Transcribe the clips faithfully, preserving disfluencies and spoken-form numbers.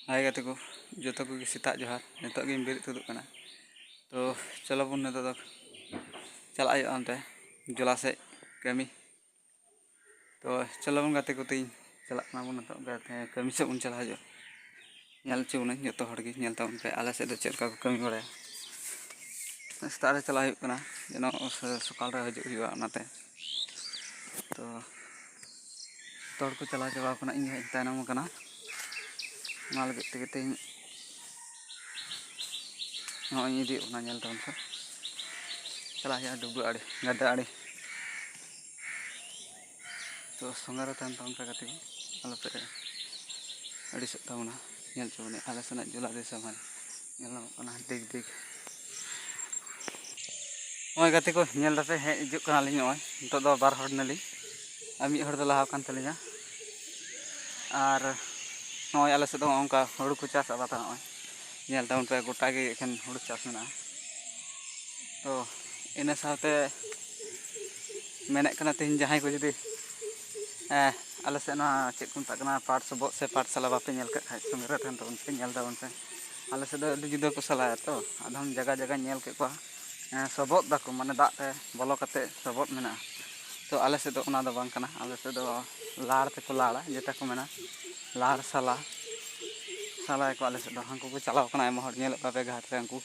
ᱦᱟᱭ ᱜᱟᱛᱮ ᱠᱚ, ᱡᱚᱛᱚ ᱠᱚᱜᱮ ᱥᱮᱛᱟᱜ ᱡᱚᱦᱟᱨ᱾ ᱱᱤᱛᱚᱜ ᱜᱤᱧ ᱵᱮᱨᱮᱫ ᱛᱩᱫᱩᱜ ᱠᱟᱱᱟ᱾ ᱛᱚ ᱪᱚᱞᱚ ᱵᱚᱱ ᱱᱤᱛᱚᱜ ᱫᱚ ᱪᱟᱞᱟᱜ ᱦᱩᱭᱩᱜᱼᱟ ᱚᱱᱛᱮ ᱡᱚᱞᱟ ᱥᱮᱫ ᱠᱟᱹᱢᱤ᱾ ᱛᱚ ᱪᱚᱞᱚ ᱵᱚᱱ ᱜᱟᱛᱮ ᱠᱚ, ᱛᱮᱦᱮᱧ ᱪᱟᱞᱟᱜ ᱠᱟᱱᱟ ᱵᱚᱱ ᱱᱤᱛᱚᱜ ᱜᱟᱛᱮ ᱠᱟᱹᱢᱤ ᱥᱮᱫ ᱵᱚᱱ ᱪᱟᱞᱟᱣ ᱦᱤᱡᱩᱜᱼᱟ᱾ ᱧᱮᱞ ᱦᱚᱪᱚ ᱵᱚᱱᱟᱹᱧ ᱡᱚᱛᱚ ᱦᱚᱲ ᱜᱮ, ᱧᱮᱞ ᱛᱟᱵᱚᱱ ᱯᱮ ᱟᱞᱮ ᱥᱮᱫ ᱫᱚ ᱪᱮᱫ ᱞᱮᱠᱟ ᱠᱚ ᱠᱟᱹᱢᱤ ᱵᱟᱲᱟᱭᱟ᱾ ᱥᱮᱛᱟᱜ ᱨᱮ ᱪᱟᱞᱟᱜ ᱦᱩᱭᱩᱜ ᱠᱟᱱᱟ, ᱡᱮᱱᱚ ᱥᱚᱠᱟᱞ ᱨᱮ ᱦᱤᱡᱩᱜ ᱦᱩᱭᱩᱜᱼᱟ᱾ ᱚᱱᱟᱛᱮ ᱛᱚ ᱡᱚᱛᱚ ᱦᱚᱲ ᱠᱚ ᱪᱟᱞᱟᱣ ᱪᱟᱵᱟ ᱟᱠᱟᱱᱟ, ᱤᱧ ᱜᱮ ᱦᱟᱸᱜ ᱤᱧ ᱛᱟᱭᱱᱚᱢ ᱟᱠᱟᱱᱟ᱾ ᱚᱱᱟ ᱞᱟᱹᱜᱤᱫ ᱛᱮᱜᱮ ᱛᱮᱦᱮᱧ ᱱᱚᱜᱼᱚᱭ ᱤᱧ ᱤᱫᱤᱭᱮᱫ ᱵᱚᱱᱟ, ᱧᱮᱞ ᱛᱟᱵᱚᱱ ᱯᱮ᱾ ᱪᱟᱞᱟᱜ ᱦᱩᱭᱩᱜᱼᱟ ᱰᱩᱵᱟᱹ ᱟᱲᱮ, ᱜᱟᱰᱟ ᱟᱲᱮ᱾ ᱛᱚ ᱥᱚᱸᱜᱮ ᱨᱮ ᱛᱟᱦᱮᱱ ᱛᱟᱵᱚᱱ ᱯᱮ ᱜᱟᱛᱮ ᱠᱚ, ᱟᱞᱚᱯᱮ ᱟᱹᱲᱤᱥᱚᱜ ᱛᱟᱵᱚᱱᱟ᱾ ᱧᱮᱞ ᱦᱚᱪᱚ ᱵᱚᱱᱟᱹᱧ ᱟᱞᱮ ᱥᱮᱱᱟᱜ ᱡᱚᱞᱟ ᱫᱤᱥᱚᱢ ᱦᱟᱸᱜ ᱧᱮᱞ ᱧᱟᱢᱚᱜ ᱠᱟᱱᱟ ᱰᱤᱜᱽ ᱰᱤᱜᱽ᱾ ᱱᱚᱜᱼᱚᱭ ᱜᱟᱛᱮ ᱠᱚ, ᱧᱮᱞ ᱫᱟᱯᱮ, ᱦᱮᱡ ᱦᱤᱡᱩᱜ ᱠᱟᱱᱟᱞᱤᱧ᱾ ᱱᱚᱜᱼᱚᱭ ᱱᱤᱛᱚᱜ ᱫᱚ ᱵᱟᱨ ᱦᱚᱲ ᱱᱟᱞᱤᱧ, ᱟᱨ ᱢᱤᱫ ᱦᱚᱲ ᱫᱚ ᱞᱟᱦᱟ ᱟᱠᱟᱱ ᱛᱟᱹᱞᱤᱧᱟ᱾ ᱟᱨ ᱱᱚᱜᱼᱚᱭ ᱟᱞᱮ ᱥᱮᱫ ᱫᱚ ᱱᱚᱜᱼᱚ ᱱᱚᱝᱠᱟ ᱦᱩᱲᱩ ᱠᱚ ᱪᱟᱥ ᱟᱵᱟᱫᱟ᱾ ᱱᱚᱜᱼᱚᱭ ᱧᱮᱞ ᱛᱟᱵᱚᱱ ᱯᱮ, ᱜᱚᱴᱟ ᱜᱮ ᱮᱠᱷᱮᱱ ᱦᱩᱲᱩ ᱪᱟᱥ ᱢᱮᱱᱟᱜᱼᱟ᱾ ᱛᱚ ᱤᱱᱟᱹ ᱥᱟᱶᱛᱮ ᱢᱮᱱᱮᱫ ᱠᱟᱱᱟ, ᱛᱮᱦᱮᱧ ᱡᱟᱦᱟᱸᱭ ᱠᱚ ᱡᱩᱫᱤ, ᱮᱸ, ᱟᱞᱮ ᱥᱮᱫ ᱱᱚᱣᱟ ᱪᱮᱫ ᱠᱚ ᱢᱮᱛᱟᱜ ᱠᱟᱱᱟ, ᱯᱟᱴ ᱥᱚᱵᱚᱜ ᱥᱮ ᱯᱟᱴᱥᱟᱞᱟ ᱵᱟᱯᱮ ᱧᱮᱞ ᱠᱟᱜ ᱠᱷᱟᱡ, ᱥᱚᱸᱜᱮ ᱨᱮ ᱛᱟᱦᱮᱱ ᱛᱟᱵᱚᱱ ᱯᱮ, ᱧᱮᱞ ᱛᱟᱵᱚᱱ ᱯᱮ᱾ ᱟᱞᱮ ᱥᱮᱫ ᱫᱚ ᱟᱹᱰᱤ ᱡᱩᱫᱟᱹ ᱠᱚ ᱥᱟᱞᱟᱭᱟ᱾ ᱛᱚ ᱟᱫᱚᱢ ᱡᱟᱭᱜᱟ ᱡᱟᱭᱜᱟ ᱧᱮᱞ ᱠᱮᱫ ᱠᱚᱣᱟ, ᱮᱸ, ᱥᱚᱵᱚᱫ ᱫᱟᱠᱚ, ᱢᱟᱱᱮ ᱫᱟᱜ ᱨᱮ ᱵᱚᱞᱚ ᱠᱟᱛᱮ ᱥᱚᱵᱚᱫ ᱢᱮᱱᱟᱜᱼᱟ᱾ ᱛᱚ ᱟᱞᱮ ᱥᱮᱫ ᱫᱚ ᱚᱱᱟ ᱫᱚ ᱵᱟᱝ ᱠᱟᱱᱟ, ᱟᱞᱮ ᱥᱮᱫ ᱫᱚ ᱞᱟᱲ ᱛᱮᱠᱚ ᱞᱟᱲᱟ, ᱡᱮᱴᱟ ᱠᱚ ᱢᱮᱱᱟ ᱞᱟᱲ ᱥᱟᱞᱟ, ᱥᱟᱞᱟᱭᱟᱠᱚ ᱟᱞᱮ ᱥᱮᱫ ᱫᱚ᱾ ᱦᱟᱱᱠᱩ ᱠᱚ ᱪᱟᱞᱟᱣ ᱠᱟᱱᱟ, ᱟᱭᱢᱟ ᱦᱚᱲ ᱧᱮᱞᱮᱫ ᱠᱚᱣᱟ ᱯᱮ ᱜᱷᱟᱴ ᱨᱮ, ᱩᱱᱠᱩ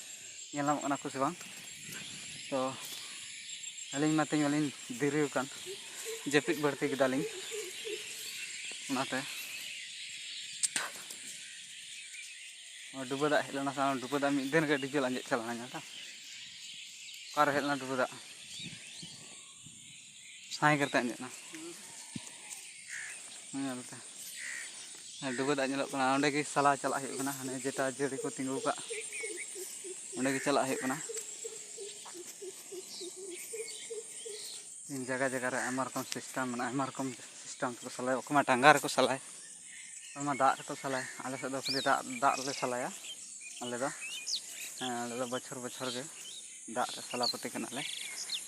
ᱧᱮᱞ ᱧᱟᱢᱚᱜ ᱠᱟᱱᱟ ᱠᱚ ᱥᱮ ᱵᱟᱝ? ᱛᱚ ᱟᱹᱞᱤᱧ ᱢᱟ ᱛᱮᱦᱮᱧ ᱢᱟᱞᱤᱧ ᱫᱮᱨᱤ ᱟᱠᱟᱱ, ᱡᱟᱹᱯᱤᱫ ᱵᱟᱹᱲᱛᱤ ᱠᱮᱫᱟᱞᱤᱧ, ᱚᱱᱟᱛᱮ᱾ ᱰᱩᱵᱟᱹ ᱫᱟᱜ ᱦᱮᱡ ᱞᱮᱱᱟ ᱥᱮ, ᱰᱩᱵᱟᱹ ᱫᱟᱜ ᱢᱤᱫ ᱫᱤᱱ ᱨᱮᱜᱮ ᱟᱹᱰᱤ ᱡᱳᱨ ᱟᱸᱡᱮᱫ ᱪᱟᱞᱟᱣ ᱮᱱᱟ, ᱧᱮᱞ ᱫᱟᱢ? ᱚᱠᱟᱨᱮ ᱦᱮᱡ ᱞᱮᱱᱟ ᱰᱩᱵᱟᱹ ᱫᱟᱜ? ᱥᱟᱸᱭ ᱠᱟᱛᱮ ᱟᱸᱡᱮᱫ ᱮᱱᱟ᱾ ᱧᱮᱞ ᱯᱮ᱾ ᱟᱨ ᱰᱩᱵᱟᱹ ᱫᱟᱜ ᱧᱮᱞᱚᱜ ᱠᱟᱱᱟ, ᱚᱸᱰᱮ ᱜᱮ ᱥᱟᱞᱟ ᱪᱟᱞᱟᱜ ᱦᱩᱭᱩᱜ ᱠᱟᱱᱟ, ᱦᱟᱱᱮ ᱡᱮᱴᱟ ᱡᱟᱹᱲᱤ ᱠᱚ ᱛᱤᱸᱜᱩ ᱠᱟᱜ, ᱚᱸᱰᱮ ᱜᱮ ᱪᱟᱞᱟᱜ ᱦᱩᱭᱩᱜ ᱠᱟᱱᱟ᱾ ᱡᱟᱭᱜᱟ ᱡᱟᱭᱜᱟ ᱨᱮ ᱟᱭᱢᱟ ᱨᱚᱠᱚᱢ system ᱢᱮᱱᱟᱜᱼᱟ, ᱟᱭᱢᱟ ᱨᱚᱠᱚᱢ system ᱛᱮᱠᱚ ᱥᱟᱞᱟᱭᱟ, ᱚᱠᱚᱭ ᱢᱟ ᱰᱟᱸᱜᱟ ᱨᱮᱠᱚ ᱥᱟᱞᱟᱭᱟ, ᱚᱠᱚᱭ ᱢᱟ ᱫᱟᱜ ᱨᱮᱠᱚ ᱥᱟᱞᱟᱭᱟ᱾ ᱟᱞᱮ ᱥᱮᱫ ᱫᱚ ᱠᱷᱟᱹᱞᱤ ᱫᱟᱜ, ᱫᱟᱜ ᱨᱮᱞᱮ ᱥᱟᱞᱟᱭᱟ ᱟᱞᱮ ᱫᱚ᱾ ᱦᱮᱸ, ᱟᱞᱮ ᱫᱚ ᱵᱚᱪᱷᱚᱨ ᱵᱚᱪᱷᱚᱨ ᱜᱮ ᱫᱟᱜ ᱨᱮ ᱥᱟᱞᱟᱯᱟᱹᱛᱤ ᱠᱟᱱᱟᱞᱮ᱾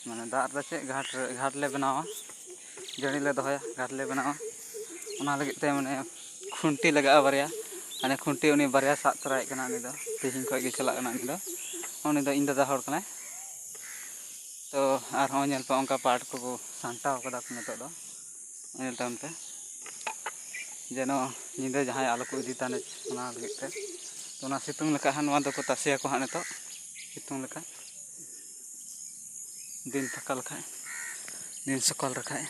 ᱢᱟᱱᱮ ᱫᱟᱜ ᱨᱮᱫᱚ ᱪᱮᱫ, ᱜᱷᱟᱴ ᱨᱮ, ᱜᱷᱟᱴ ᱞᱮ ᱵᱮᱱᱟᱣᱟ, ᱡᱟᱹᱲᱤ ᱞᱮ ᱫᱚᱦᱚᱭᱟ, ᱜᱷᱟᱴ ᱞᱮ ᱵᱮᱱᱟᱣᱟ᱾ ᱚᱱᱟ ᱞᱟᱹᱜᱤᱫ ᱛᱮ ᱢᱟᱱᱮ ᱠᱷᱩᱱᱴᱤ ᱞᱟᱜᱟᱜᱼᱟ ᱵᱟᱨᱭᱟ, ᱦᱟᱱᱮ ᱠᱷᱩᱱᱴᱤ ᱩᱱᱤ ᱵᱟᱨᱭᱟ ᱥᱟᱵ ᱛᱚᱨᱟᱭᱮᱫ ᱠᱟᱱᱟ, ᱩᱱᱤ ᱫᱚ ᱛᱮᱦᱮᱧ ᱠᱷᱚᱱ ᱜᱮ ᱪᱟᱞᱟᱜ ᱠᱟᱱᱟ᱾ ᱩᱱᱤ ᱫᱚ, ᱩᱱᱤ ᱫᱚ ᱤᱧ ᱫᱟᱫᱟ ᱦᱚᱲ ᱠᱟᱱᱟᱭ᱾ ᱛᱚ ᱟᱨᱦᱚᱸ ᱧᱮᱞ ᱯᱮ, ᱚᱱᱠᱟ ᱯᱟᱴ ᱠᱚᱠᱚ ᱥᱟᱢᱴᱟᱣ ᱠᱟᱫᱟ ᱠᱚ ᱱᱤᱛᱚᱜ ᱫᱚ, ᱧᱮᱞ ᱛᱟᱵᱚᱱ ᱯᱮ, ᱡᱮᱱᱚ ᱧᱤᱫᱟᱹ ᱡᱟᱦᱟᱸᱭ ᱟᱞᱚ ᱠᱚ ᱤᱫᱤ ᱛᱟᱱᱮ, ᱚᱱᱟ ᱞᱟᱹᱜᱤᱫ ᱛᱮ᱾ ᱛᱚ ᱚᱱᱟ ᱥᱤᱛᱩᱝ ᱞᱮᱠᱷᱟᱡ ᱦᱟᱸᱜ ᱱᱚᱣᱟ ᱫᱚᱠᱚ ᱛᱟᱥᱮᱭᱟᱠᱚ ᱦᱟᱸᱜ ᱱᱤᱛᱚᱜ, ᱥᱤᱛᱩᱝ ᱞᱮᱠᱷᱟᱡ, ᱫᱤᱱ ᱯᱷᱟᱸᱠᱟ ᱞᱮᱠᱷᱟᱡ, ᱫᱤᱱ ᱥᱚᱠᱟᱞ ᱞᱮᱠᱷᱟᱡ᱾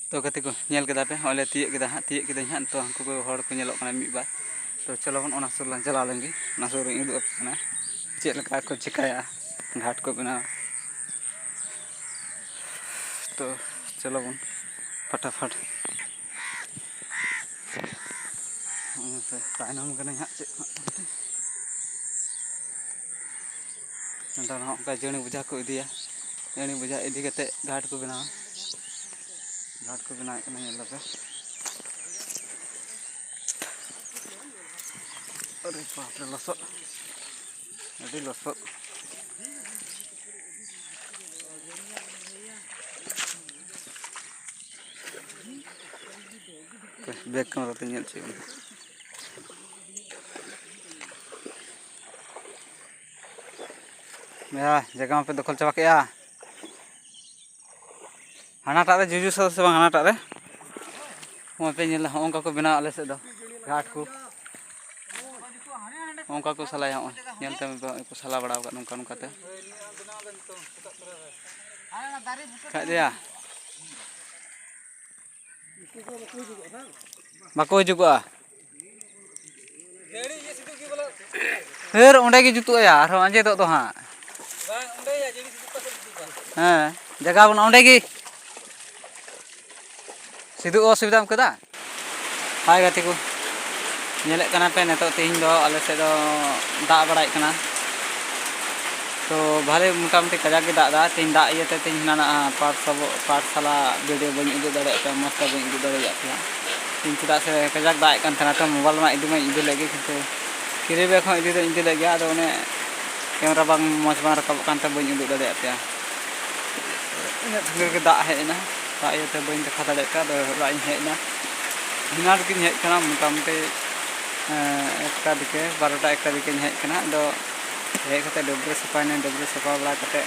ᱛᱚ ᱜᱟᱛᱮ ᱠᱚ, ᱧᱮᱞ ᱠᱮᱫᱟ ᱯᱮ, ᱦᱚᱸᱜᱼᱚᱭ ᱞᱮ ᱛᱤᱭᱳᱜ ᱠᱮᱫᱟ ᱦᱟᱸᱜ, ᱛᱤᱭᱳᱜ ᱠᱮᱫᱟᱹᱧ ᱦᱟᱸᱜ᱾ ᱱᱤᱛᱚᱜ ᱦᱟᱹᱱᱠᱩ ᱠᱚ ᱦᱚᱲ ᱠᱚ ᱧᱮᱞᱚᱜ ᱠᱟᱱᱟ ᱢᱤᱫ ᱵᱟᱨ᱾ ᱛᱚ ᱪᱚᱞᱚ ᱵᱚᱱ ᱚᱱᱟ ᱥᱩᱨ ᱞᱟᱝ ᱪᱟᱞᱟᱣ ᱞᱮᱱ ᱜᱮ, ᱚᱱᱟ ᱥᱩᱨ ᱨᱤᱧ ᱩᱫᱩᱜ ᱟᱯᱮ ᱠᱟᱱᱟ ᱪᱮᱫ ᱞᱮᱠᱟ ᱠᱚ ᱪᱤᱠᱟᱹᱭᱟ, ᱜᱷᱟᱴ ᱠᱚ ᱵᱮᱱᱟᱣᱟ᱾ ᱛᱚ ᱪᱚᱞᱚ ᱵᱚᱱ ᱯᱷᱟᱴᱟᱯᱷᱟᱴ᱾ ᱛᱟᱭᱱᱚᱢ ᱠᱟᱹᱱᱟᱹᱧ ᱦᱟᱸᱜ ᱪᱮᱫ ᱦᱟᱸᱜ᱾ ᱱᱚᱰᱮ ᱦᱚᱸ ᱚᱱᱠᱟ ᱡᱟᱹᱲᱤ ᱵᱚᱡᱷᱟ ᱠᱚ ᱤᱫᱤᱭᱟ, ᱡᱟᱹᱲᱤ ᱵᱚᱡᱷᱟ ᱤᱫᱤ ᱠᱟᱛᱮ ᱜᱷᱟᱴ ᱠᱚ ᱵᱮᱱᱟᱣᱟ᱾ ᱜᱷᱟᱴ ᱠᱚ ᱵᱮᱱᱟᱣᱮᱫ ᱠᱟᱱᱟ, ᱧᱮᱞ ᱫᱟᱯᱮ᱾ ᱟᱨᱮ ᱵᱟᱯ ᱨᱮ, ᱞᱚᱥᱚᱫ, ᱟᱹᱰᱤ ᱞᱚᱥᱚᱫ᱾ ᱵᱮᱠ ᱠᱮᱢᱮᱨᱟ ᱛᱮ ᱧᱮᱞ ᱦᱚᱪᱚᱭ ᱢᱮ᱾ ᱭᱟ, ᱡᱟᱭᱜᱟ ᱢᱟᱯᱮ ᱫᱚᱠᱷᱚᱞ ᱪᱟᱵᱟ ᱠᱮᱜᱼᱟ᱾ ᱦᱟᱱᱟᱴᱟᱜ ᱨᱮ ᱡᱩᱡᱩ ᱥᱟᱶ ᱥᱮ ᱵᱟᱝ, ᱦᱟᱱᱟᱴᱟᱜ ᱨᱮ? ᱱᱚᱜᱼᱚᱭ ᱯᱮ ᱧᱮᱞᱟ, ᱦᱚᱸᱜᱼᱚ ᱱᱚᱝᱠᱟ ᱠᱚ ᱵᱮᱱᱟᱣᱟ ᱟᱞᱮ ᱥᱮᱫ ᱫᱚ ᱜᱷᱟᱴ ᱠᱚ᱾ ᱦᱚᱸᱜᱼᱚ ᱱᱚᱝᱠᱟ ᱠᱚ ᱥᱟᱞᱟᱭᱟ, ᱦᱚᱸᱜᱼᱚᱭ ᱧᱮᱞ ᱛᱟᱵᱚᱱ ᱯᱮ, ᱱᱚᱜᱼᱚᱭ ᱠᱚ ᱥᱟᱞᱟ ᱵᱟᱲᱟ ᱟᱠᱟᱫ ᱱᱚᱝᱠᱟ ᱱᱚᱝᱠᱟ ᱛᱮ᱾ ᱠᱷᱟᱡ ᱫᱚᱭᱟ᱾ ᱵᱟᱠᱚ ᱦᱤᱡᱩᱜᱚᱜᱼᱟ᱾ ᱯᱷᱮᱨ ᱚᱸᱰᱮ ᱜᱮ ᱡᱩᱛᱩᱜᱼᱟ ᱭᱟ, ᱟᱨᱦᱚᱸ ᱟᱸᱡᱮᱫᱚᱜ ᱫᱚ ᱦᱟᱸᱜ᱾ ᱦᱮᱸ, ᱡᱟᱭᱜᱟ ᱵᱟᱹᱱᱩᱜᱼᱟ, ᱚᱸᱰᱮ ᱜᱮ᱾ ᱥᱤᱫᱩ ᱚᱥᱩᱵᱤᱫᱷᱟᱢ ᱠᱮᱫᱟ? ᱦᱟᱭ ᱜᱟᱛᱮ ᱠᱚ, ᱧᱮᱞᱮᱫ ᱠᱟᱱᱟ ᱯᱮ ᱱᱤᱛᱚᱜ ᱛᱮᱦᱮᱧ ᱫᱚ ᱟᱞᱮ ᱥᱮᱫ ᱫᱚ ᱫᱟᱜ ᱵᱟᱲᱟᱭᱮᱫ ᱠᱟᱱᱟ᱾ ᱛᱚ ᱵᱷᱟᱞᱮ ᱢᱚᱴᱟᱢᱩᱴᱤ ᱠᱟᱡᱟᱠ ᱜᱮ ᱫᱟᱜ ᱮᱫᱟ ᱛᱮᱦᱮᱧ, ᱫᱟᱜ ᱤᱭᱟᱹᱛᱮ ᱛᱮᱦᱮᱧ ᱦᱟᱱᱟ ᱱᱟ ᱯᱟᱴ ᱥᱟᱵᱚ-, ᱯᱟᱴᱥᱟᱞᱟ ᱵᱷᱤᱰᱤᱭᱳ ᱵᱟᱹᱧ ᱩᱫᱩᱜ ᱫᱟᱲᱮᱭᱟᱜ ᱯᱮᱭᱟ, ᱢᱚᱡᱽ ᱛᱮ ᱵᱟᱹᱧ ᱩᱫᱩᱜ ᱫᱟᱲᱮᱭᱟᱜ ᱯᱮᱭᱟ ᱛᱮᱦᱮᱧ, ᱪᱮᱫᱟᱜ ᱥᱮ ᱠᱟᱡᱟᱠ ᱫᱟᱜ ᱮᱫ ᱠᱟᱱ ᱛᱟᱦᱮᱱᱟ᱾ ᱛᱚ ᱢᱳᱵᱟᱭᱤᱞ ᱢᱟ ᱤᱫᱤ ᱢᱟᱧ ᱤᱫᱤ ᱞᱮᱫ ᱜᱮ, ᱠᱤᱱᱛᱩ ᱠᱮᱨᱤ ᱵᱮᱜᱽ ᱦᱚᱸ ᱤᱫᱤ ᱫᱚᱧ ᱤᱫᱤ ᱞᱮᱫ ᱜᱮᱭᱟ, ᱟᱫᱚ ᱚᱱᱮ ᱠᱮᱢᱮᱨᱟ ᱵᱟᱝ ᱢᱚᱡᱽ ᱵᱟᱝ ᱨᱟᱠᱟᱵᱚᱜ ᱠᱟᱱᱛᱮ ᱵᱟᱹᱧ ᱩᱫᱩᱜ ᱫᱟᱲᱮᱭᱟᱜ ᱯᱮᱭᱟ᱾ ᱤᱱᱟᱹᱜ ᱰᱷᱮᱨ ᱜᱮ ᱫᱟᱜ ᱦᱮᱡ ᱮᱱᱟ, ᱫᱟᱜ ᱤᱭᱟᱹᱛᱮ ᱵᱟᱹᱧ ᱫᱮᱠᱷᱟᱣ ᱫᱟᱲᱮᱭᱟᱜ ᱯᱮᱭᱟ᱾ ᱟᱫᱚ ᱚᱲᱟᱜ ᱤᱧ ᱦᱮᱡ ᱮᱱᱟ᱾ ᱮᱱᱟᱱ ᱨᱮᱜᱮᱧ ᱦᱮᱡ ᱠᱟᱱᱟ, ᱢᱚᱴᱟᱢᱩᱴᱤ, ᱮᱸ, ᱮᱠᱴᱟ ᱫᱤᱠᱮ, ᱵᱟᱨᱚᱴᱟ ᱮᱠᱴᱟ ᱫᱤᱠᱮᱧ ᱦᱮᱡ ᱠᱟᱱᱟ᱾ ᱟᱫᱚ ᱦᱮᱡ ᱠᱟᱛᱮ ᱰᱟᱹᱵᱽᱨᱟᱹ ᱥᱟᱯᱷᱟᱭᱱᱟᱹᱧ, ᱰᱟᱹᱵᱽᱨᱟᱹ ᱥᱟᱯᱷᱟ ᱵᱟᱲᱟ ᱠᱟᱛᱮ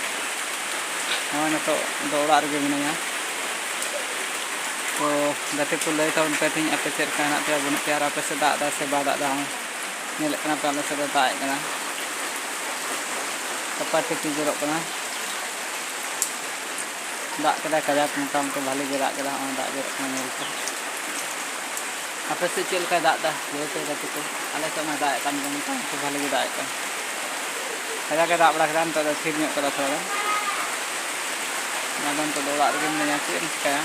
ᱱᱚᱜᱼᱚᱭ ᱱᱤᱛᱚᱜ ᱫᱚ ᱚᱲᱟᱜ ᱨᱮᱜᱮ ᱢᱤᱱᱟᱹᱧᱟ᱾ ᱛᱚ ᱜᱟᱛᱮ ᱠᱚ, ᱞᱟᱹᱭ ᱛᱟᱵᱚᱱ ᱯᱮ ᱛᱮᱦᱮᱧ ᱟᱯᱮ ᱪᱮᱫ ᱞᱮᱠᱟ ᱦᱮᱱᱟᱜ ᱯᱮᱭᱟ, ᱵᱟᱹᱱᱩᱜ ᱯᱮᱭᱟ, ᱟᱨ ᱟᱯᱮ ᱥᱮᱫ ᱫᱟᱜ ᱮᱫᱟ ᱥᱮ ᱵᱟᱭ ᱫᱟᱜ ᱮᱫᱟ? ᱧᱮᱞᱮᱫ ᱠᱟᱱᱟ ᱯᱮ ᱟᱞᱮ ᱥᱮᱫ ᱫᱚ ᱫᱟᱜ ᱮᱫ ᱠᱟᱱᱟ, ᱴᱟᱯᱟ ᱴᱤᱯᱤ ᱡᱚᱨᱚᱜ ᱠᱟᱱᱟ᱾ ᱫᱟᱜ ᱠᱮᱫᱟᱭ ᱠᱟᱡᱟᱠ, ᱢᱚᱴᱟᱢᱩᱴᱤ ᱵᱷᱟᱞᱮ ᱜᱮ ᱫᱟᱜ ᱠᱮᱫᱟ᱾ ᱱᱚᱜᱼᱚᱭ ᱫᱟᱜ ᱡᱚᱨᱚᱜ ᱠᱟᱱᱟ, ᱧᱮᱞ ᱯᱮ᱾ ᱟᱯᱮ ᱥᱮᱫ ᱪᱮᱫ ᱞᱮᱠᱟᱭ ᱫᱟᱜ ᱮᱫᱟ ᱞᱟᱹᱭ ᱯᱮ ᱜᱟᱛᱮ ᱠᱚ? ᱟᱞᱮ ᱥᱮᱫ ᱢᱟ ᱫᱟᱜ ᱮᱫ ᱠᱟᱱ ᱜᱮᱭᱟ, ᱢᱚᱴᱟᱢᱩᱴᱤ ᱵᱷᱟᱞᱮ ᱜᱮ ᱫᱟᱜ ᱮᱫ ᱠᱟᱱ᱾ ᱠᱟᱡᱟᱠ ᱮ ᱫᱟᱜ ᱵᱟᱲᱟ ᱠᱮᱫᱟ, ᱱᱤᱛᱚᱜ ᱫᱚ ᱛᱷᱤᱨ ᱧᱚᱜ ᱠᱟᱫᱟ ᱛᱷᱚᱲᱟ ᱜᱟᱱ᱾ ᱟᱫᱚ ᱱᱤᱛᱚᱜ ᱫᱚ ᱚᱲᱟᱜ ᱨᱮᱜᱮ ᱢᱤᱱᱟᱹᱧᱟ, ᱪᱮᱫ ᱮᱢ ᱪᱤᱠᱟᱹᱭᱟ?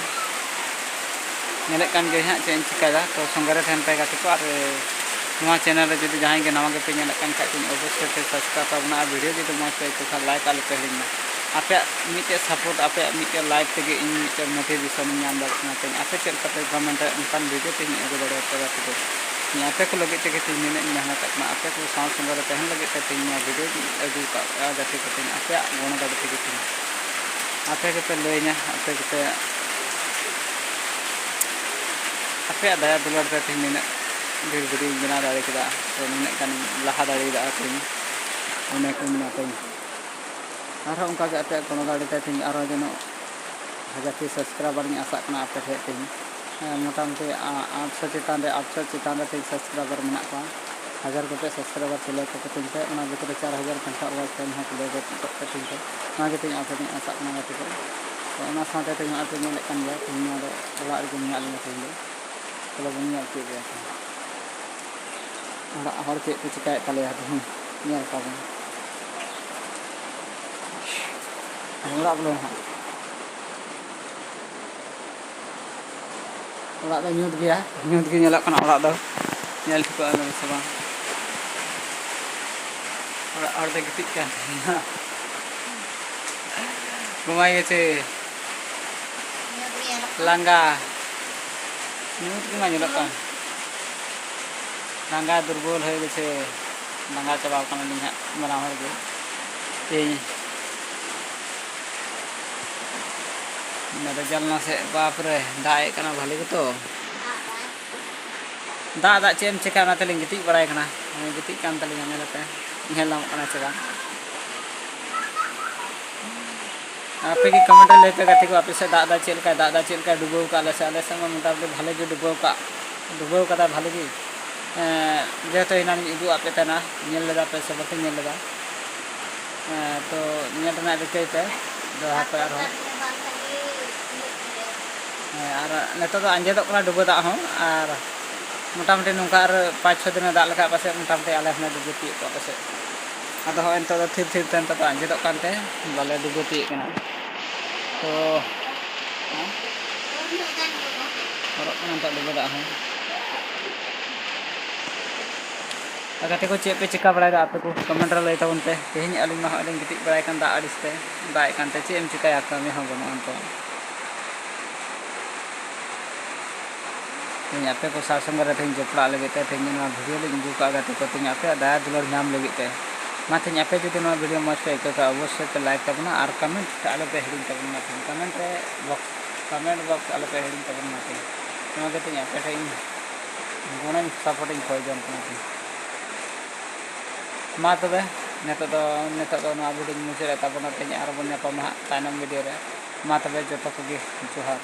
ᱧᱮᱞᱮᱫ ᱠᱟᱱ ᱜᱮᱭᱟ ᱦᱟᱸᱜ ᱪᱮᱫ ᱤᱧ ᱪᱤᱠᱟᱹᱭᱮᱫᱟ᱾ ᱛᱚ ᱥᱚᱸᱜᱮ ᱨᱮ ᱛᱟᱦᱮᱱ ᱯᱮ ᱜᱟᱛᱮ ᱠᱚ, ᱟᱨ ᱱᱚᱣᱟ ᱪᱮᱱᱮᱞ ᱨᱮ ᱡᱩᱫᱤ ᱡᱟᱦᱟᱸᱭ ᱜᱮ ᱱᱟᱣᱟ ᱜᱮᱯᱮ ᱧᱮᱞᱮᱫ ᱠᱟᱱ ᱠᱷᱟᱡ ᱫᱚᱧ ᱚᱵᱚᱥᱥᱳᱭ ᱯᱮ ᱥᱟᱵᱥᱠᱨᱟᱭᱤᱵ ᱛᱟᱵᱚᱱᱟ, ᱟᱨ ᱵᱷᱤᱰᱤᱭᱳ ᱡᱩᱫᱤ ᱢᱚᱡᱽ ᱯᱮ ᱟᱹᱭᱠᱟᱹᱣ ᱠᱷᱟᱱ ᱞᱟᱭᱤᱠ ᱟᱞᱚ ᱯᱮ ᱦᱤᱲᱤᱧ ᱢᱟ᱾ ᱟᱯᱮᱭᱟᱜ ᱢᱤᱫᱴᱮᱡ ᱥᱟᱯᱳᱨᱴ, ᱟᱯᱮᱭᱟᱜ ᱢᱤᱫᱴᱮᱡ ᱞᱟᱭᱤᱠ ᱛᱮᱜᱮ ᱤᱧ ᱢᱤᱫᱴᱮᱡ ᱢᱳᱴᱤᱵᱷᱮᱥᱚᱱ ᱤᱧ ᱧᱟᱢ ᱫᱟᱲᱮᱭᱟᱜ ᱠᱟᱱᱟ ᱛᱮᱦᱮᱧ᱾ ᱟᱯᱮ ᱪᱮᱫ ᱞᱮᱠᱟ ᱯᱮ ᱠᱚᱢᱮᱱᱴ ᱚᱱᱠᱟᱱ ᱵᱷᱤᱰᱤᱭᱳ ᱛᱮᱦᱮᱧ ᱟᱹᱜᱩ ᱫᱟᱲᱮᱭᱟᱯᱮᱭᱟ ᱜᱟᱛᱮ ᱠᱚ᱾ ᱤᱧ ᱟᱯᱮ ᱠᱚ ᱞᱟᱹᱜᱤᱫ ᱛᱮᱜᱮ ᱛᱮᱦᱮᱧ ᱱᱤᱱᱟᱹᱜ ᱤᱧ ᱢᱮᱦᱱᱚᱛᱚᱜ ᱠᱟᱱᱟ, ᱟᱯᱮ ᱠᱚ ᱥᱟᱶ ᱥᱚᱸᱜᱮ ᱨᱮ ᱛᱟᱦᱮᱱ ᱞᱟᱹᱜᱤᱫ ᱛᱮ ᱛᱮᱦᱮᱧ ᱱᱚᱣᱟ ᱵᱷᱤᱰᱤᱭᱳ ᱫᱚᱧ ᱟᱹᱜᱩ ᱠᱟᱜᱼᱟ ᱜᱟᱛᱮ ᱠᱚ᱾ ᱛᱮᱦᱮᱧ ᱟᱯᱮᱭᱟᱜ ᱜᱚᱲᱚ ᱫᱟᱲᱮ ᱛᱮᱜᱮ ᱛᱮᱦᱮᱧ ᱟᱯᱮ ᱜᱮᱯᱮ ᱞᱟᱹᱭᱟᱹᱧᱟ, ᱟᱯᱮ ᱜᱮᱯᱮ, ᱟᱯᱮᱭᱟᱜ ᱫᱟᱭᱟ ᱫᱩᱞᱟᱹᱲ ᱛᱮ ᱛᱮᱦᱮᱧ ᱱᱤᱱᱟᱹᱜ ᱰᱷᱮᱨ ᱵᱷᱤᱰᱤᱭᱳᱧ ᱵᱮᱱᱟᱣ ᱫᱟᱲᱮ ᱠᱮᱫᱟ, ᱥᱮ ᱱᱤᱱᱟᱹᱜ ᱜᱟᱱᱤᱧ ᱞᱟᱦᱟ ᱫᱟᱲᱮᱭᱟᱫᱟ ᱛᱮᱦᱮᱧ᱾ ᱚᱱᱮ ᱠᱚ ᱢᱮᱱᱟ ᱛᱮᱦᱮᱧ ᱟᱨᱦᱚᱸ ᱚᱱᱠᱟᱜᱮ ᱟᱯᱮᱭᱟᱜ ᱜᱚᱲᱚ ᱫᱟᱲᱮ ᱛᱮ ᱛᱮᱦᱮᱧ ᱟᱨᱦᱚᱸ ᱡᱮᱱᱚ ᱦᱟᱡᱟᱨ ᱴᱤ ᱥᱟᱵᱥᱠᱨᱟᱭᱵᱟᱨ ᱤᱧ ᱟᱥᱟᱜ ᱠᱟᱱᱟ ᱟᱯᱮ ᱴᱷᱮᱱ ᱛᱮᱦᱮᱧ᱾ ᱦᱮᱸ, ᱢᱚᱴᱟᱢᱩᱴᱤ ᱟ-, ᱟᱴᱥᱚ ᱪᱮᱛᱟᱱ ᱨᱮ, ᱟᱴᱥᱚ ᱪᱮᱛᱟᱱ ᱨᱮ ᱛᱮᱦᱮᱧ ᱥᱟᱵᱥᱠᱨᱟᱭᱵᱟᱨ ᱢᱮᱱᱟᱜ ᱠᱚᱣᱟ᱾ ᱦᱟᱡᱟᱨ ᱜᱚᱴᱮᱡ ᱥᱟᱵᱥᱠᱨᱟᱭᱵᱟᱨ ᱛᱩᱞᱟᱹᱣ ᱠᱚᱯᱮ ᱛᱤᱧ ᱯᱮ, ᱚᱱᱟ ᱵᱷᱤᱛᱨᱤ ᱨᱮ ᱪᱟᱨ ᱦᱟᱡᱟᱨ ᱜᱷᱚᱱᱴᱟ ᱚᱣᱟᱪ ᱴᱟᱭᱤᱢ ᱦᱚᱸ ᱛᱩᱞᱟᱹᱣ ᱜᱚᱫ ᱠᱚᱜ ᱯᱮ ᱛᱤᱧ ᱯᱮ᱾ ᱱᱚᱣᱟ ᱜᱮ ᱛᱤᱧ ᱟᱯᱮ ᱴᱷᱮᱱ ᱟᱥᱟᱜ ᱠᱟᱱᱟ ᱜᱟᱛᱮ ᱠᱚ᱾ ᱛᱚ ᱚᱱᱟ ᱥᱟᱶᱛᱮ ᱛᱮᱦᱮᱧ ᱱᱚᱜᱼᱚᱭ ᱯᱮ ᱧᱮᱞᱮᱫ ᱠᱟᱱ ᱜᱮᱭᱟ, ᱛᱮᱦᱮᱧ ᱱᱚᱣᱟ ᱫᱚ ᱚᱲᱟᱜ ᱨᱮᱜᱮ ᱢᱮᱱᱟᱜ ᱞᱤᱧᱟ ᱛᱮᱦᱮᱧ ᱫᱚ᱾ ᱛᱚᱵᱮ ᱵᱚᱱ ᱧᱮᱞ ᱪᱮᱫ ᱜᱮᱭᱟ ᱛᱮᱦᱮᱧ᱾ ᱚᱲᱟᱜ ᱦᱚᱲ ᱪᱮᱫ ᱠᱚ ᱪᱤᱠᱟᱹᱭᱮᱫ ᱛᱟᱞᱮᱭᱟ ᱛᱮᱦᱮᱧ, ᱧᱮᱞ ᱠᱚᱣᱟ ᱵᱚᱱ᱾ ᱚᱲᱟᱜ ᱵᱚᱞᱚ ᱦᱟᱸᱜ᱾ ᱚᱲᱟᱜ ᱫᱚ ᱧᱩᱛ ᱜᱮᱭᱟ, ᱧᱩᱛ ᱜᱮ ᱧᱮᱞᱚᱜ ᱠᱟᱱᱟ ᱚᱲᱟᱜ ᱫᱚ᱾ ᱧᱮᱞ ᱴᱷᱤᱠᱚᱜᱼᱟ ᱥᱮ ᱵᱟᱝ? ᱚᱲᱟᱜ ᱦᱚᱲ ᱫᱚ ᱜᱤᱛᱤᱡ ᱠᱟᱱ ᱛᱟᱦᱮᱱᱟ᱾ ᱜᱷᱩᱢᱟᱭ ᱜᱮᱪᱮ᱾ ᱧᱩᱛ ᱜᱮ ᱧᱮᱞᱚᱜ ᱠᱟᱱᱟ᱾ ᱞᱟᱸᱜᱟ᱾ ᱧᱩᱛ ᱜᱮ ᱢᱟ ᱧᱮᱞᱚᱜ ᱠᱟᱱ᱾ ᱞᱟᱸᱜᱟ ᱫᱩᱨᱵᱚᱞ ᱦᱩᱭ ᱜᱮᱪᱮ᱾ ᱞᱟᱸᱜᱟ ᱪᱟᱵᱟᱣ ᱠᱟᱱᱟᱞᱤᱧ ᱦᱟᱸᱜ ᱵᱟᱱᱟ ᱦᱚᱲ ᱜᱮ᱾ ᱛᱮᱦᱮᱧ ᱚᱱᱟ ᱨᱮᱡᱟᱞ ᱱᱟᱥᱮ, ᱵᱟᱯ ᱨᱮ, ᱫᱟᱜ ᱮᱫ ᱠᱟᱱᱟ ᱵᱷᱟᱞᱤ ᱜᱮᱛᱚ᱾ ᱫᱟᱜ ᱫᱟᱜ ᱪᱮᱫ ᱮᱢ ᱪᱮᱠᱟ, ᱚᱱᱟ ᱛᱮᱞᱤᱧ ᱜᱤᱛᱤᱡ ᱵᱟᱲᱟᱭ ᱠᱟᱱᱟ᱾ ᱜᱤᱛᱤᱡ ᱠᱟᱱ ᱛᱟᱹᱞᱤᱧᱟ, ᱧᱮᱞ ᱟᱯᱮ, ᱧᱮᱞ ᱧᱟᱢᱚᱜ ᱠᱟᱱᱟ ᱥᱮ ᱵᱟᱝ? ᱟᱯᱮ ᱜᱮ comment ᱨᱮ ᱞᱟᱹᱭ ᱯᱮ ᱜᱟᱛᱮ ᱠᱚ, ᱟᱯᱮ ᱥᱮᱫ ᱫᱟᱜ ᱫᱟᱭ ᱪᱮᱫ ᱞᱮᱠᱟᱭ ᱫᱟᱜ ᱫᱟᱭ, ᱪᱮᱫ ᱞᱮᱠᱟᱭ ᱰᱩᱵᱟᱹᱣ ᱠᱟᱜ ᱟᱞᱮ ᱥᱮᱫ? ᱟᱞᱮ ᱥᱮᱫ ᱢᱟ ᱢᱚᱴᱟᱢᱩᱴᱤ ᱵᱷᱟᱞᱮ ᱜᱮ ᱰᱩᱵᱟᱹᱣ ᱠᱟᱜ, ᱰᱩᱵᱟᱹᱣ ᱠᱟᱫᱟ ᱵᱷᱟᱞᱮ ᱜᱮ᱾ ᱮᱸ, ᱡᱮᱦᱮᱛᱩ ᱮᱱᱟᱱ ᱤᱧ ᱩᱫᱩᱜ ᱟᱫ ᱯᱮ ᱛᱟᱦᱮᱱᱟ, ᱧᱮᱞ ᱞᱮᱫᱟ ᱯᱮ ᱥᱮ ᱵᱟᱯᱮ ᱧᱮᱞ ᱞᱮᱫᱟ? ᱮᱸ, ᱛᱚ ᱧᱮᱞ ᱨᱮᱱᱟᱜ ᱨᱤᱠᱟᱹᱭ ᱯᱮ ᱫᱚᱦᱲᱟ ᱯᱮ ᱟᱨᱦᱚᱸ᱾ ᱦᱮᱸ, ᱟᱨ ᱱᱤᱛᱚᱜ ᱫᱚ ᱟᱸᱡᱮᱫᱚᱜ ᱠᱟᱱᱟ ᱰᱩᱵᱟᱹ ᱫᱟᱜ ᱦᱚᱸ, ᱟᱨ ᱢᱚᱴᱟᱢᱩᱴᱤ ᱱᱚᱝᱠᱟ ᱟᱨ ᱯᱟᱸᱪ ᱪᱷᱚ ᱫᱤᱱᱮ ᱫᱟᱜ ᱞᱮᱠᱷᱟᱡ ᱯᱟᱥᱮᱡ ᱢᱚᱴᱟᱢᱩᱴᱤ ᱟᱞᱮ ᱦᱚᱸᱞᱮ ᱰᱩᱵᱟᱹ ᱛᱤᱭᱳᱜ ᱠᱚᱜᱼᱟ ᱯᱟᱥᱮᱡ᱾ ᱟᱫᱚ ᱦᱚᱸᱜᱼᱚᱭ ᱱᱤᱛᱚᱜ ᱫᱚ ᱛᱷᱤᱨ ᱛᱷᱤᱨ ᱛᱮ ᱱᱤᱛᱚᱜ ᱫᱚ ᱟᱸᱡᱮᱫᱚᱜ ᱠᱟᱱᱛᱮ ᱵᱟᱞᱮ ᱰᱩᱵᱟᱹ ᱛᱤᱭᱳᱜ ᱠᱟᱱᱟ᱾ ᱛᱚ ᱦᱮᱸ? ᱦᱚᱨᱚᱜ ᱠᱟᱱᱟ ᱱᱤᱛᱚᱜ ᱰᱩᱵᱟᱹ ᱫᱟᱜ ᱦᱚᱸ᱾ ᱟᱨ ᱜᱟᱛᱮ ᱠᱚ, ᱪᱮᱫ ᱯᱮ ᱪᱤᱠᱟ ᱵᱟᱲᱟᱭᱮᱫᱟ ᱟᱯᱮ ᱠᱚ? comment ᱨᱮ ᱞᱟᱹᱭ ᱛᱟᱵᱚᱱ ᱯᱮ᱾ ᱛᱮᱦᱮᱧ ᱟᱹᱞᱤᱧ ᱢᱟ ᱦᱚᱸᱜᱼᱚᱭ ᱞᱤᱧ ᱜᱤᱛᱤᱡ ᱵᱟᱲᱟᱭ ᱠᱟᱱ, ᱫᱟᱜ ᱟᱹᱲᱤᱥ ᱛᱮ, ᱫᱟᱜ ᱮᱫ ᱠᱟᱱᱛᱮ ᱪᱮᱫ ᱮᱢ ᱪᱤᱠᱟᱹᱭᱟ, ᱠᱟᱹᱢᱤ ᱦᱚᱸ ᱵᱟᱹᱱᱩᱜᱼᱟ ᱱᱤᱛᱚᱜ᱾ ᱛᱮᱦᱮᱧ ᱟᱯᱮ ᱠᱚ ᱥᱟᱶ ᱥᱚᱸᱜᱮ ᱨᱮ ᱛᱮᱦᱮᱧ ᱡᱚᱯᱲᱟᱜ ᱞᱟᱹᱜᱤᱫ ᱛᱮ ᱛᱮᱦᱮᱧ ᱱᱚᱣᱟ video ᱞᱤᱧ ᱟᱹᱜᱩ ᱠᱟᱜᱼᱟ ᱜᱟᱛᱮ ᱠᱚ, ᱛᱮᱦᱮᱧ ᱟᱯᱮᱭᱟᱜ ᱫᱟᱭᱟ ᱫᱩᱞᱟᱹᱲ ᱧᱟᱢ ᱞᱟᱹᱜᱤᱫ ᱛᱮ᱾ ᱢᱟ ᱛᱮᱦᱮᱧ ᱟᱯᱮ ᱡᱩᱫᱤ ᱱᱚᱣᱟ video ᱢᱚᱡᱽ ᱯᱮ ᱟᱹᱭᱠᱟᱹᱣ ᱠᱷᱟᱡ ᱚᱵᱚᱥᱥᱳᱭ ᱯᱮ like ᱛᱟᱵᱚᱱᱟ ᱟᱨ comment ᱟᱞᱚ ᱯᱮ ᱦᱤᱲᱤᱧ ᱛᱟᱵᱚᱱᱟ᱾ ᱛᱮᱦᱮᱧ comment ᱨᱮ box, comment box ᱟᱞᱚ ᱯᱮ ᱦᱤᱲᱤᱧ ᱛᱟᱵᱚᱱᱟ ᱛᱮᱦᱮᱧ᱾ ᱱᱚᱣᱟ ᱜᱮ ᱛᱮᱦᱮᱧ ᱟᱯᱮ ᱴᱷᱮᱱ ᱤᱧ ᱜᱚᱲᱚᱧ support ᱤᱧ ᱠᱷᱚᱭ ᱡᱚᱝ ᱠᱟᱱᱟ ᱛᱮᱦᱮᱧ᱾ ᱢᱟ ᱛᱚᱵᱮ ᱱᱤᱛᱚᱜ ᱫᱚ, ᱱᱤᱛᱚᱜ ᱫᱚ ᱱᱚᱣᱟ video ᱧ ᱢᱩᱪᱟᱹᱫ ᱮᱫ ᱛᱟᱵᱚᱱᱟ ᱛᱮᱦᱮᱧ, ᱟᱨ ᱵᱚᱱ ᱧᱟᱯᱟᱢᱟ ᱦᱟᱸᱜ ᱛᱟᱭᱱᱚᱢ video ᱨᱮ᱾ ᱢᱟ ᱛᱚᱵᱮ ᱡᱚᱛᱚ ᱠᱚᱜᱮ ᱡᱚᱦᱟᱨ᱾